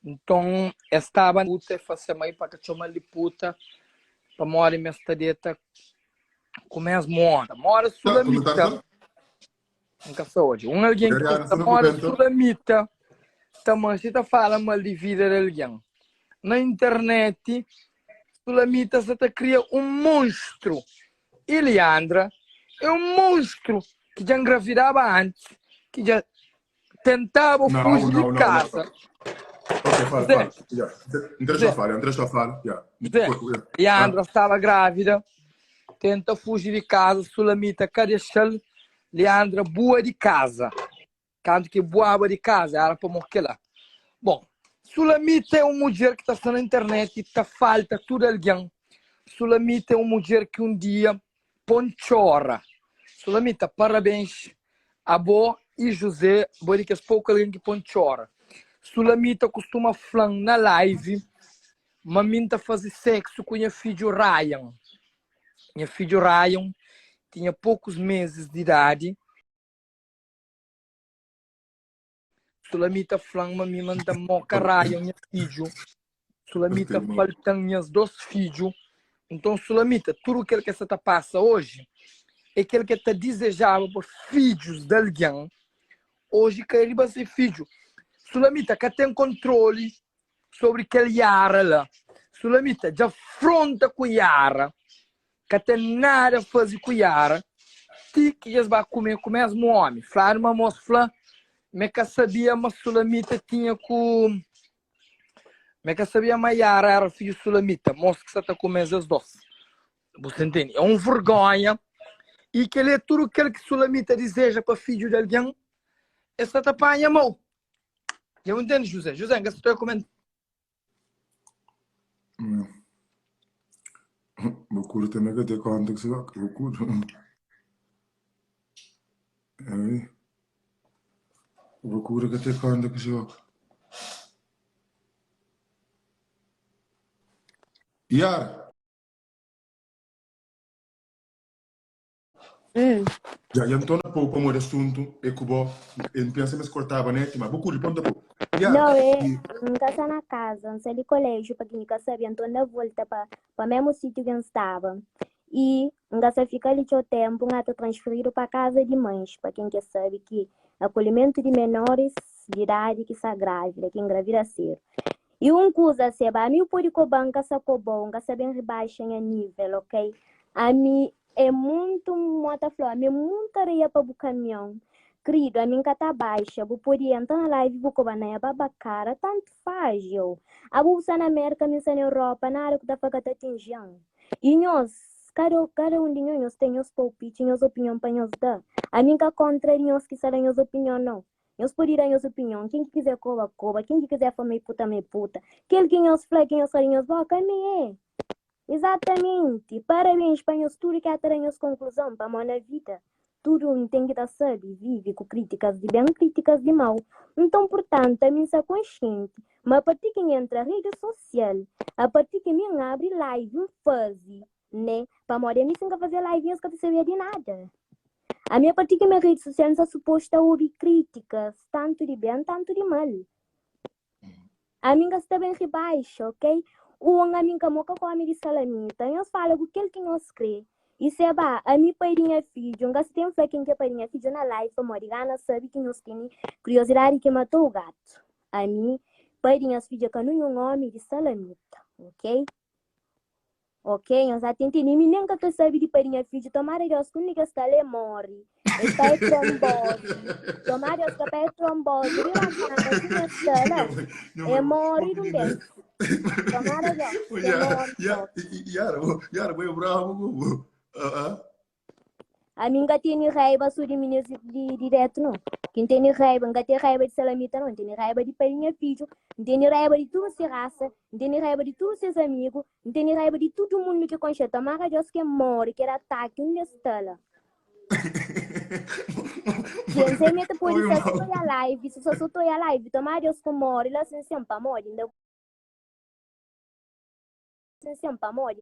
Nton, es staba puta, e fla se mai pa ka txoma-l di puta, pamodi ma es ta deta ku mesmu ómi. Mora Sulamita, N ka sa odja un algen ki ta sta mora Sulamita ta manxe ta fala mal di vida di algen na internet. Sulamita sa ta kria un monstru. Iliandra é un monstru ki dja ngravidaba antis, ki dja tentaba Não, fuji di não, não, não. kaza. Ok, fala, Zé, fala. Yeah. N Zé, ta fala, N ta fala. Yeah. Zé, Yeah. Leandra staba grávida, tenta fuji di kaza, Sulamita ka dexa-l. Leandra bua di kaza. Kantu ki buaba di kaza, era pamó kela. Bon, Sulamita é un mudjer ki ta sta na internet i ta falta tudu algen. Sulamita é un mudjer ki un dia pô-m txora. Sulamita, parabéns Abo i Juzé, bo é di kes poku algen ki pô-m txora. Sulamita kustuma fla-m na live ma mi N ta faze séksu ku nha fidju Ryan. Nha fidju Ryan tinha pokus mezis di idadi. Sulamita fla-m ma mi ma N ta moka Ryan, nha fidju. Sulamita falta-m nhas dos fidju. Nton, Sulamita, tudu kel ki el sta ta pasa oji é kel ki el ta dizejaba pa fidjus di algen oji kai riba se fidju. Sulamita ka ten kontroli sobri kel Yara la. Sulamita dja fronta ku Yara. Ka ten nada faze ku Yara ti ki es ba kume ku mesmu omi. Fladu ma mos fla ma e ka sabia ma Sulamita tinha ku Ma e ka sabia ma Yara era fidju Sulamita. Mos ki sa ta kume es dos. Bu sta ntende? É un vergonha. I kel-li é tudu kel ki Sulamita dizeja pa fidju di algen, e sta ta panha mau. Dja bu ntende, Juzé? Juzé, N ka sta ta kumenta. Loucura também que te conta que se vai. Loucura. É. Loucura que te conta que se vai. Yara. Hum. Ya, ya ntona pou pamodi asuntu é ku bo. N pensa ma es kortaba net, ma bu kuri ponta pou. Yara, Não, é, i N ka sta na kaza, N sai di koléjiu pa ken ki ka sabe, N torna volta pa pa mésmu sítiu ki N staba. I N ka sta fika li txeu ténpu, N ata transfiridu pa kaza di mãis, pa ken ke sabe ki akolhimentu di menóris di idadi ki sta grávida, ki engravida sedu. I un kuza, Seba, ami u pode koba, N ka sa kobau, N ka sa ben ribaixa nha nível, ok? Ami é muntu, mo ta flau, ami é muntu areia pa bu kamion. Kridu, ami N ka ta baixa, bu pode entra na live bu koba na nha babakara, tantu faz, yo. Abo bu sta na Merka, ami N sta na Europa, nada ku ta fla ka ta atinjin. I nhos, kada, kada un di nhos, nhos ten nhos palpiti, nhos opinion pa nhos da. Ami N ka kontra di nhos ki sta da nhos opinion, nau. Nhos pode da nhos opinion, ken ki kizé koba, koba, ken ki kizé fla ma e puta, ma e puta. Kel ki nhos fla, ki nhos fla di nhos boka, mi e. Izatamenti! Parabens pa nhos tudu ki ata da nhos konkluzon, pamó na vida, tudu un ten ki ta sabe vive ku kritikas di ben, kritikas di mau. Nton, purtantu, ami N sta konsienti ma a partir ki N entra redi sosial, a partir ki mi N abri live, N faze, ne? Pamodi ami si N ka faze live nhos ka ta sabia di nada. Ami a partir ki mi redi sosial N sta supostu a obi kritikas, tantu di ben, tantu di mal. Ami N ka sta ben ribaixa, ok? Un, ami N ka moka ku omi di salamita. Nhos fala ku kel ki nhos kre. I se ba, ami pai di nha fidju, N ka sta ten fla ken ki é pai di nha fidju na live pamodi gana sabe ki nhos tene kuriosidadi ki matou gatu. Ami, pai di nhas fidju é ka ninhun omi di salamita, ok? Ok, nhos atenti mi, mi nen ka kre sabe di pai di nha fidju, tomara Deus ku un di kes sta la e morri, e sta e trombozi, tomara Deus ka pa e trombozi di rampana sima e sta la, e morri dun bes, tomara Deus ke morri propi. Yara, bo é brabo ku bo. Ami N ka tene raiba so di minis di diretu no. Ki N tene raiba, N ka ten raiba di Salamita no, N tene raiba di pai di nha fidju, N tene raiba di tudu se rasa, N tene raiba di tudu ses amigu, N tene raiba di tudu mundu ki konxe-l. Tomara Deus ke more, ke da ataki undi es sta la. Ken sai me ta pode sa so toia live, si sa so toia live, tomara Deus ku more la sin sen pamodi, N da sin sen pamodi.